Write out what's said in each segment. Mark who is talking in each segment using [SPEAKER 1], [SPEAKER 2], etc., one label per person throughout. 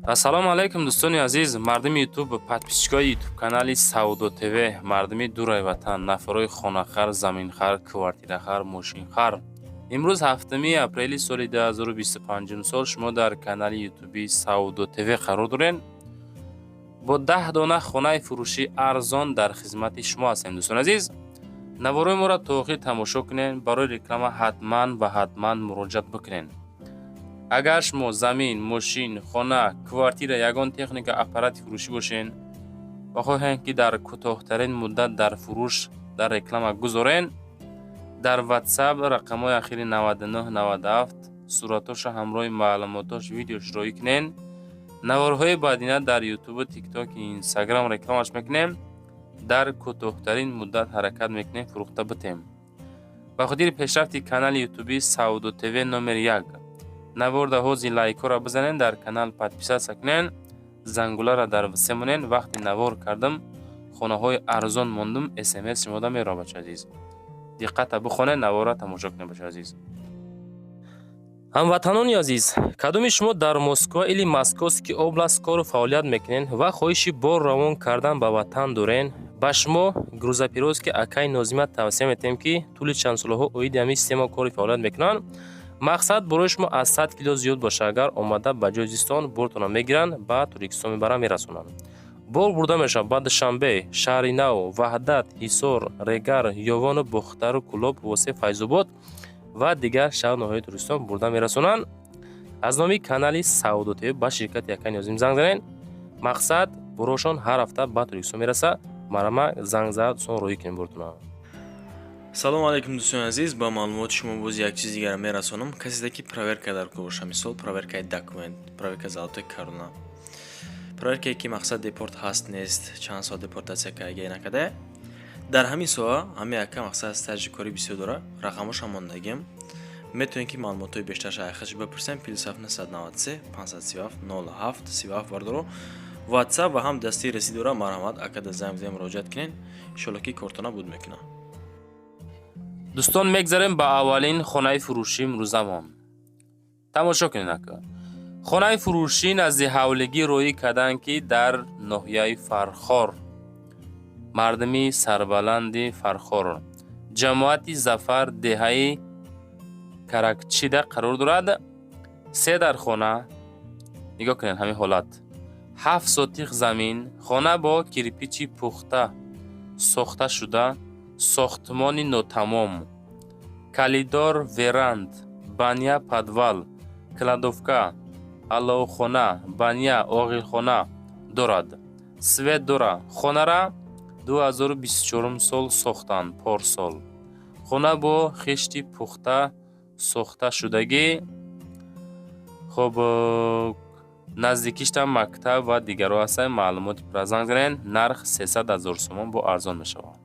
[SPEAKER 1] Ассалому алайкум, дӯстони азиз, мардуми Ютуб, подписчикои Ютуб канали Савдо ТВ, мардуми дураи ватан, нафарои хонахар, заминхар, квартирахар, мошинхар. Имрӯз 7 апрели соли 2025 сол шумо дар канали Ютуби Савдо ТВ қарор доред. Бо 10 дона хонаи фурӯшӣ арзон дар хизмати шумо ҳастем, дӯстони азиз. Наворои моро то охир тамошо кунед, барои реклама ҳатман ва ҳатман муроҷиат бикунед. Агар шумо замин, мошин, хона, квартира, ягон техника, аппарати фурӯшӣ бошен ва хоҳем, ки дар кӯтоҳтарин муддат дар фурӯш, дар реклама гузорен, дар Ватсап рақамҳои ахири 99 97 суратоша ҳамроҳи маълумотош видеош роӣ кунен. Наворҳои баъдина дар Ютубу Тиктоки, Инстаграм рекламаш мекунем. Дар кӯтоҳтарин муддат ҳаракат мекунем фурӯхта битем. Ба хотири пешрафти канали Ютуби Савдо ТВ номер 1 наворда ҳози лайкҳоро бизанен, дар канал подписаться кунен, зангуларо дар все монен. Вақти навор кардам, хонаҳои арзон мондум, СМС шумода меравад. Бача азиз, диққата бихонед, наворро тамошо кунед. Бача азиз, ҳамватанони азиз, кадоми шумо дар Москва или Московский область кору фаъолият мекунед ва хоҳиши бор равон кардан ба ватан дорен, ба шумо грузоперевозки акаи Нозима тавсия метиҳем, ки тӯли чанд солаҳо оиди ҳамин система кори фаъолият мекунанд. Мақсад, борои шумо аз 100 кило зиёд боша, агар омада ба ҷои зистон бортона мегиранд, ба Тоҷикистон мебаранд, мерасонанд. Бор бурда мешавад ба Душанбе, Шаҳри Нав, Ваҳдат, Ҳисор, Регар, Ёвону Бохтару Кӯлоб, Восе, Файзобод ва дигар шаҳру ноҳияи Тоҷикистон бурда мерасонанд. Аз номи канали Савдо ТВ ба ширкати акаи Нозим занг занед. Мақсад, борошон ҳар ҳафта ба Тоҷикистон мерасад. Марама занг зад, дӯстон, роҳӣ кунем бортона.
[SPEAKER 2] Салому алайкум, дӯстони азиз. Ба маълумоти шумо боз як чиз дигара мерасонам. Каседе ки проверка дар кор боша, мисол, проверкаи документ, проверка золотой корона, проверкае ки мақсад депорт ҳаст, нест, чанд сол депортатсия карда, накарда, дар ҳамин соҳа ҳамин ака мақсад стажи корӣ бисёр дора. Рақамошам мондагим, метавонед ки маълумотҳои бештарша айхаш бипурсем: +7 993 537 07 37. Бардоро, Ватсап ва ҳам дастии расид дора. Марҳамат, акада занг бизанед, муроҷиат кунед. Иншолло, ки кортона буд мекунад.
[SPEAKER 1] Дӯстон, мегзарем ба аввалин хонаи фурӯшӣ имрӯзамон. Тамошо кунед, ака. Хонаи фурӯшӣ назди ҳавлигӣ роҳӣ карданд, ки дар ноҳияи Фархор, мардуми сарбаланди Фархор, ҷамоати Зафар, деҳаи Каракчида қарор дорад. Се дар хона, нигоҳ кунед, ҳамин ҳолат, 7 сотих замин, хона бо кирпичи пухта сохта шуда, сохтмони нотамом, коридор, веранда, баня, подвал, кладовка, аловхона, баня, оғилхона дорад, свет дора. Хонара 2024 сол сохтанд, порсол. Хона бо хишти пухта сохташудагӣ. Хуб, наздикиштам мактаб ва дигарҳо ҳастанд. Маълумоти пурра занг занед. Нарх 300 000 сомон, бо арзон мешавад.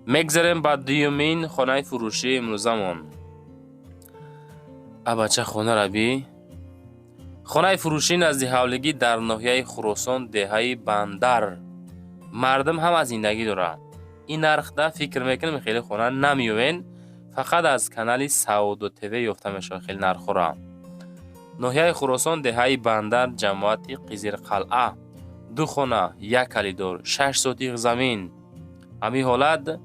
[SPEAKER 1] Мегзарем ба дуюмин хонаи фурӯшии имрӯзамон. Абача, хонара би. Хонаи фурӯшӣ назди ҳавлигӣ дар ноҳияи Хуросон, деҳаи Бандар. Мардум ҳама зиндагӣ дорад. Ин нархда, фикр мекунем, хеле хона намеёвен, фақат аз канали Савдо ТВ ёфта мешавад хеле нархҳоро. Ноҳияи Хуросон, деҳаи Бандар, ҷамоати Қизирқалъа, ду хона, як коридор, 6 сотих замин. Ҳамин ҳолат,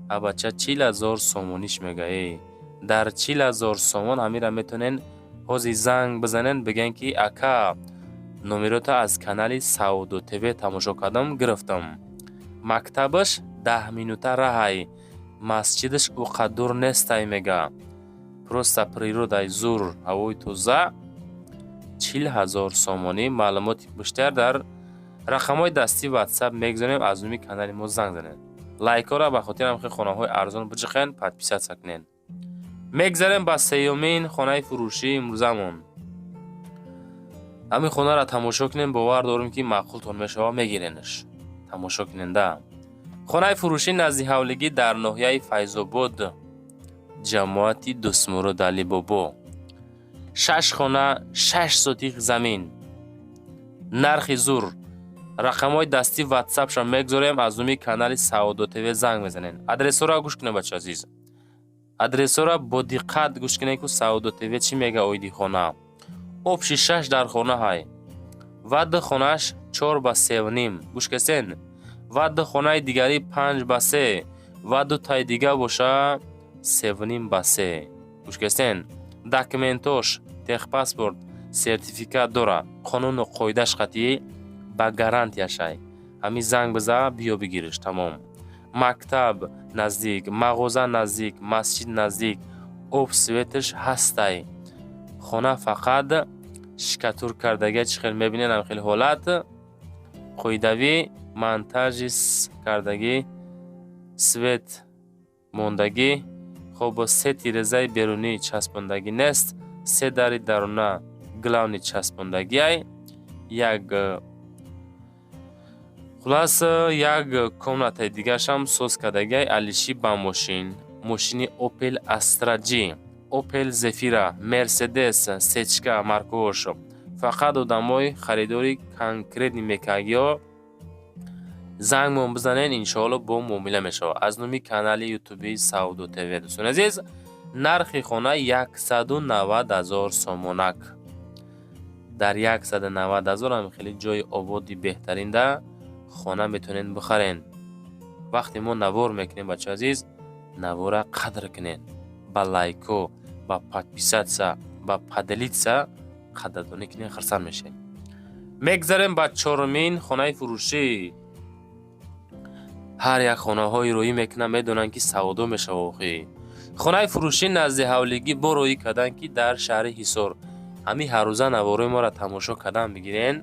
[SPEAKER 1] абача, 40 000 сомониш мега. Э, дар 40 000 сомон ҳамира метавонен. Ҳозир занг бизанен, бигӯен, ки ака, номерота аз канали Савдо ТВ тамошо кардам, гирифтам. Мактабаш 10 минута раҳай, масҷидаш ӯ дур нестай, мега. Просто природаи зур, ҳавои тоза. 40 000 сомонӣ. Маълумоти бештар дар рақамҳои дастии Ватсап мегузорем. Аз номи канали мо занг занед. Лайкҳоро ба хотири ҳамхел хонаҳои арзон биҷиқен, подписаться кунед. Мегзарем ба сеюмин хонаи фурӯшии имрӯзамон. Ҳамин хонаро тамошо кунем, бовар дорем, ки маъқултон мешавад, мегиренаш. Тамошо куненда. Хонаи фурӯшӣ назди ҳавлигӣ дар ноҳияи Файзобод, ҷамоати Дӯстмурод Алибобо, шаш хона, 6 сотих замин, нархи зур. Рақамҳои дастии Ватсапша мегузорем. Аз номи канали Савдо ТВ занг мезанед. Адресҳоро гӯш кунед, бача азиз, адресҳоро бо диққат гӯш кунед, ку Савдо ТВ чӣ мега оиди хона. Общий шаш дар хона ҳай. Ва ду хонааш 4 ба 3.5, гӯш кесен. Ва ду хонаи дигарӣ 5 ба 3 ва дутаи дига боша 3.5 ба 3, гӯш кесен. Документош, техпаспорт, сертификат дора, қонуну қоидаш қатъӣ, ба гарантияшай. Ҳамин занг биза, биё бигириш, тамом. Мактаб наздик, мағоза наздик, масҷид наздик, об, светаш ҳастай. Хона фақат штукатур кардагия, чӣ хел мебинед, ам хел ҳолат, қоидавӣ монтажис кардагӣ, свет мондагӣ. Хоб, се тирезаи берунӣ часпондагӣ нест, се дари даруна главный часпондагиай. Як, хулас, як комнатаи дигарашам соз кардагиай, алиши ба мошин. Мошини Опел Астра Ҷи, Опел Зефира, Мерседес сечка маркаош. Фақат одамои харидори конкретный мекагиҳо зангмон бизанен, иншоалло, бо муомила мешавад аз номи канали ютуби Савдо ТВ. Дӯстони азиз, нархи хона 190 000 сомонак. Дар 190 000 ҳам хеле ҷои ободи беҳтаринда хона метавонед бихарен. Вақте мо навор мекунем, бачаи азиз, навора қадр кунед, ба лайко, ба подписаться, ба поделиться қадрдонӣ кунед, хурсанд мешавем. Мегзарем ба чорумин хонаи фурӯшӣ. Ҳар як хонаҳои рӯӣ мекунанд, медонанд, ки савдо мешава. Охӣ, хонаи фурӯшӣ назди ҳавлигӣ бо роӣ карданд, ки дар шаҳри Ҳисор. Ҳамин ҳаррӯза наворои моро тамошо кардан бигирен,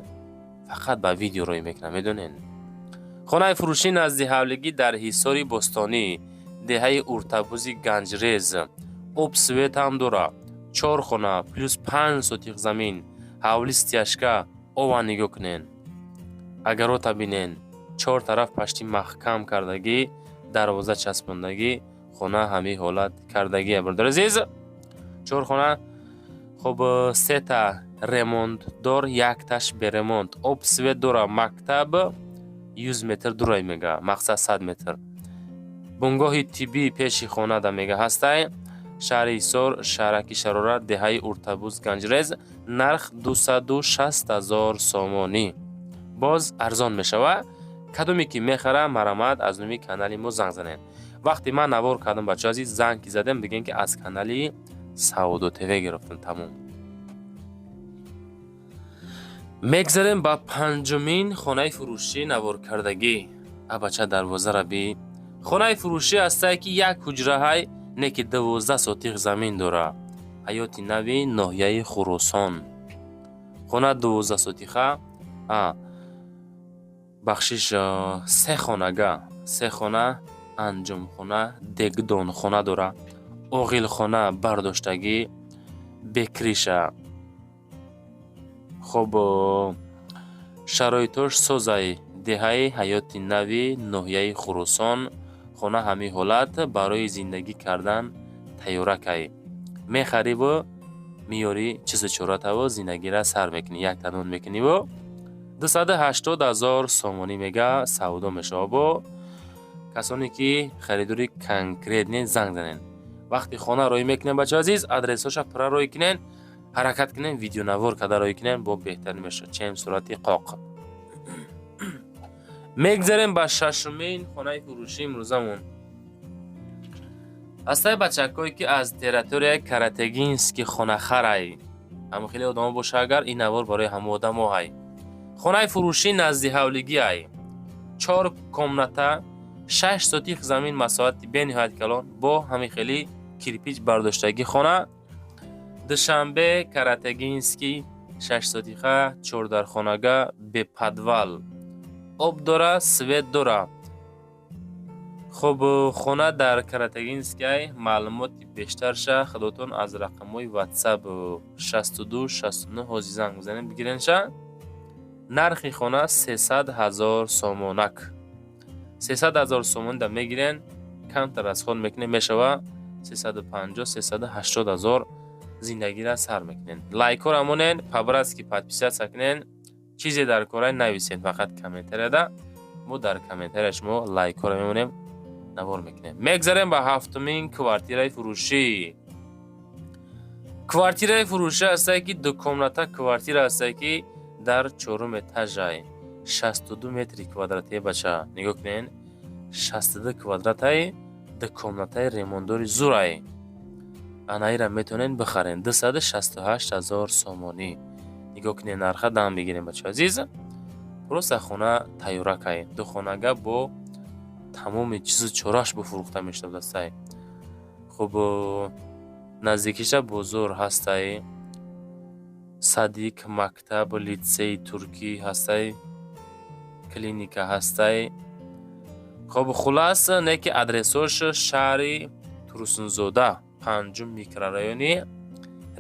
[SPEAKER 1] фақат ба видео роӣ мекунам, медонен. Хонаи фурӯшӣ назди ҳавлигӣ дар Ҳисори бостонӣ, деҳаи Уртабузи Ганҷрез. Об, свет ҳам дора. Чор хона плюс 5 сотих замин, ҳавли стяжка. Ова нигоҳ кунен, агарота бинен, чор тараф пашти маҳкам кардагӣ, дарвоза часпондагӣ, хона ҳамин ҳолат кардагия. Бародари азиз, чор хона, хоб, сета ремонтдор, якташ беремонт. Об, свет дора, мактаб 100 метр дурай мега, мақсад 100 метр. Бунгоҳи тиббӣ пеши хонада мега ҳастай. Шаҳри Ҳисор, шаҳраки Шарора, деҳаи Уртабуз, Ганҷрез. Нарх 260 000 сомонӣ, боз арзон мешавад. Кадоме ки мехара, марамат, аз номи канали мо занг занед. Вақте ман навор кардам, бачаҳо азиз, занг ки задем, бигем, ки аз канали Савдо ТВ гирифтем, тамом. Мегзарем ба панҷумин хонаи фурӯшӣ наворкардагӣ. Абача, дарвозара би. Хонаи фурӯшӣ ҳастае, ки як ҳуҷраҳай, не ки 12 сотих замин дора. Ҳаёти Нави, ноҳияи Хуросон. Хона 12 сотиха, бахшиш, се хонага, се хона, анҷомхона, дегдонхона дора, оғилхона бардоштагӣ, бе крыша. Хоб, шароитош созай. Деҳаи Ҳаёти Нави, ноҳияи Хуросон. Хона ҳамин ҳолат, барои зиндагӣ кардан тайёракай. Мехариву меёрӣ, чизу чоратаву зиндагира сар мекунӣ, якта нон мекуниву. 280 000 сомонӣ мега, савдо мешавад. Бо касоне ки харидори конкретный, занг занед. Вақти хона роӣ мекунем, бачаҳо азиз, адресҳоша пурра роӣ кунен, ҳаракат кунем, видеонавор карда роӣ кунем, бо беҳтар мешавад, чем сурати қоқ. Мегзарем ба шашумин хонаи фурӯшӣ имрӯзамон. Ҳастаи бачакҳое, ки аз территорияи Каратегинский хонахарай, ҳама хеле одамо боша, агар ин навор барои ҳама одамо ҳай. Хонаи фурӯшӣ назди ҳавлигиай, чор комната, 6 сотих замин, масоҳати бениҳоят калон, бо ҳамин хели кирпич бардоштагӣ хона. Душанбе, Каратегинский, 6 сотиха, чордархонага, бе подвал, об дора, свет дора. Хуб, хона дар Каратегинскай. Маълумоти бештарша худотон аз рақамҳои Ватсап 62 69 ҳозир занг бизанед, бигиренша. Нархи хона 300 000 сомонак. 300 000 сомон да мегирен, камтар расход мекунем, мешава 350, 380 000, зиндагира сар мекунен. Лайкҳоро монен, по-братски подписаться кунен. Чизе дар корай нависен фақат комментарияда, мо дар комментария шумо лайкҳоро мемонем, навор мекунем. Мегзарем ба ҳафтумин квартираи фурӯшӣ. Квартираи фурӯшӣ ҳастае, ки дукомната квартира ҳастае, ки Дар чорум этажай, 62 метри квадратие, бача. Нигоҳ кунед, 62 квадратай, ду комнатаи ремонтдори зурай. Анаира метавонед бихарен 268 ҳазор сомонӣ. Нигоҳ кунед, нарха дам бигирем, бачаҳои азиз. Просто хона тайёракай, духонага бо тамоми чизу чораш бифурӯхта мешавадастай. Хуб, наздикиша бозор ҳастай, садик, мактаб, литсеи туркӣ ҳастай, клиника ҳастай. Хуб, хулас, не ки адресош шаҳри Турсунзода, панҷум микрорайони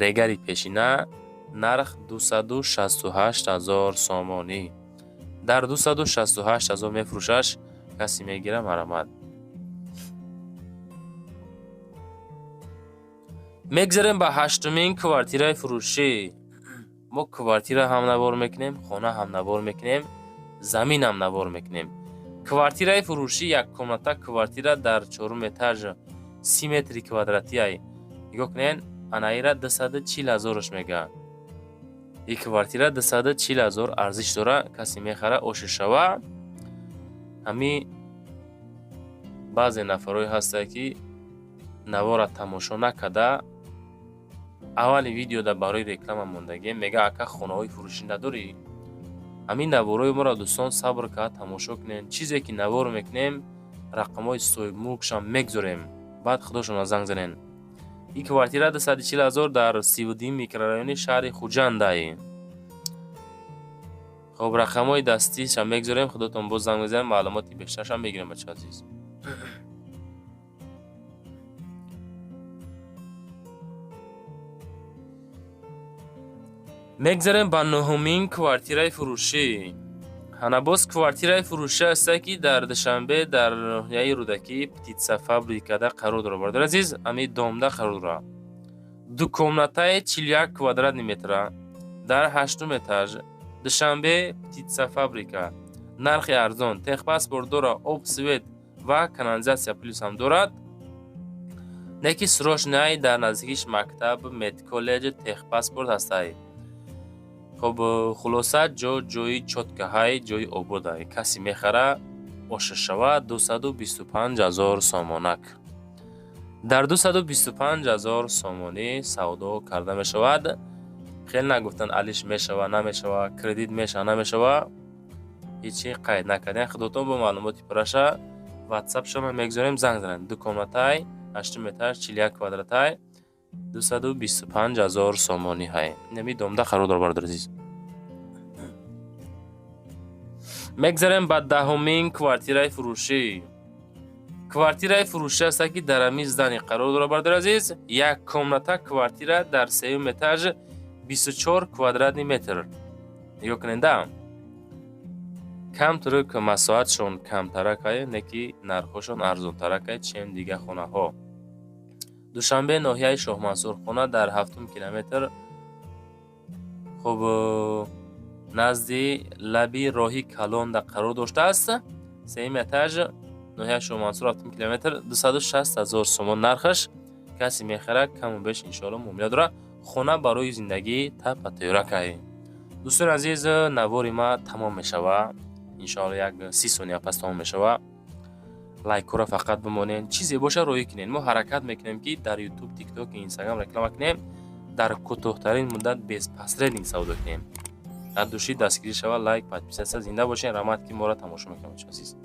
[SPEAKER 1] Регари пешина, нарх 268 ҳазор сомонӣ. Дар 268 ҳазор мефурӯшаш, касе мегира, марамад. Мегзарем ба ҳаштумин квартираи фурӯшӣ. Мо квартира ҳам навор мекунем, хона ҳам навор мекунем, замин ҳам навор мекунем. Квартираи фурӯшӣ, яккомната квартира дар чорум этаж, 30 метри квадратиай. Нигоҳ кунед, анаира 240 ҳазораш мега. И квартира 240 ҳазор арзиш дора, касе мехара, оши шава. Ҳами баъзе нафарое ҳастанд, ки навора тамошо накарда, аввали видеода барои реклама мондагием, мега: «Ака, хонаҳои фурӯшӣ надорӣ?» Ҳамин наворои моро, дӯстон, сабр кард тамошо кунед. Чизе ки навор мекунем, рақамҳои соҳибмулкшам мегзорем, баъд худошона занг занен. Ин квартира 240 ҳазор дар 32-юм микрорайони шаҳри Хуҷандай. Хоб, рақамҳои дастиашам мегзорем, худотон боз занг мезанем, маълумоти бештарашам мегирем, бачаҳо азиз. Мегзарем ба нуҳумин квартираи фурӯшӣ. Ҳана боз квартираи фурӯшӣ ҳаста, ки дар Душанбе, дар ноҳияи Рӯдакӣ, птицефабрикада қарор дорад. Бародари азиз, ҳамин домда қарор дорад. Дукомнатаи 41 квадратный метра дар ҳаштум этаж, Душанбе, птицефабрика. Нархи арзон, техпаспорт дорад, об, свет ва канализация плюс ҳам дорад. Не ки срочный, дар наздикиш мактаб, медколлеҷ, техпаспорт ҳастай. Хуб, хулоса, ҷо ҷои чёткаҳай, ҷои ободай. Касе мехара, оша шава, 225 ҳазор сомонак. Дар 225 ҳазор сомонӣ савдо карда мешавад. Хеле нагуфтанд, алиш мешава, намешава, кредит мешава, намешава, ҳечи қайд накардем. Худотон бо маълумоти пурраша ватсапшона мегузорем, занг занед. Ду комнатай, ҳаштум этаж, 41 квадратай, 225 ҳазор сомонӣ ҳай. Инами домда қарор дорад, бародари азиз. Мегзарем ба даҳумин квартираи фурӯшӣ. Квартираи фурӯшӣ аста, ки дар ҳамин здание қарор дорад, бародари азиз. Як комната квартира дар сеюм этаж, 24 квадратный метр. Нигоҳ кунед, камтурук масоҳатшон камтаракай, не ки нархҳошон арзонтаракай, чем дигар хонаҳо. Душанбе, ноҳияи Шоҳмансур, хона дар ҳафтум километр, хуб, назди лаби роҳи калонда қарор доштааст. Сеюм этаж, ноҳияи Шоҳмансур, ҳафтум километр, 260 ҳазор сомон нархаш. Касе мехарад, каму беш иншоалло муомила дорад. Хона барои зиндагӣ тапа тайёракай. Дӯстони азиз, навори ма тамом мешава, иншоалло як 30 сония пас тамом мешава. Лайкҳоро фақат бимонед, чизе боша, роҳӣ кунед. Мо ҳаракат мекунем, ки дар Ютуб, Тикток, Инстаграм реклама кунем, дар кӯтоҳтарин муддат без посредник савдо кунем. Дар души дастгирӣ шава, лайк, подписаться. Зинда бошед, раҳмат, ки моро тамошо мекунед, азиз.